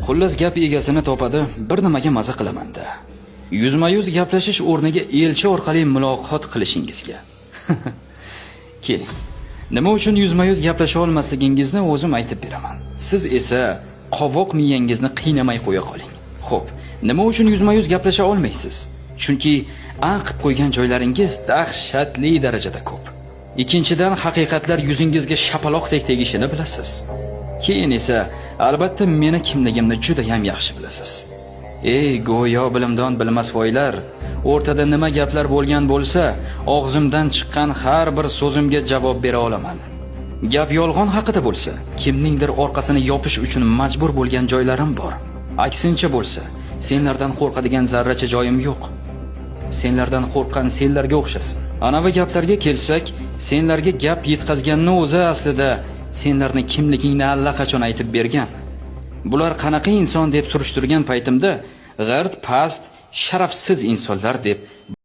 Xullas, gap egasini topadi, bir nimaga maza qilaman-da. Yuzma-yuz gaplashish o'rniga elchi orqali muloqot qilishingizga. Keling. Nima uchun yuzma-yuz gaplasha olmasligingizni o'zim aytib beraman. Siz esa qovoq miyangizni qiynamay qo'ya qoling. Xo'p, nima uchun yuzma-yuz gaplasha olmaysiz? Chunki a qilib qo'ygan joylaringiz dahshatli darajada ko'p. Ikkinchidan, haqiqatlar yuzingizga shapaloqdek tegishini bilasiz. Keyin esa albatta meni kimligimni juda ham yaxshi bilasiz. Ey go'yo bilimdon bilmasvoylar, o'rtada nima gaplar bo'lgan bo'lsa, og'zimdan chiqqan har bir so'zimga javob bera olaman. Gap yolg'on haqida bo'lsa, kimningdir orqasini yopish uchun majbur bo'lgan joylarim bor. Aksincha bo'lsa, senlardan qo'rqadigan zarracha joyim yo'q. Senlardan qo'rqqan senlarga o'xshasin. Anavi gaplarga kelsak, senlarga gap yetkazganni o'zi aslida senlarni kimligingni allaqachon aytib bergan. Bular qanaqa inson deb surishtirgan paytimda, g'irt, past, sharafsiz insonlar deb.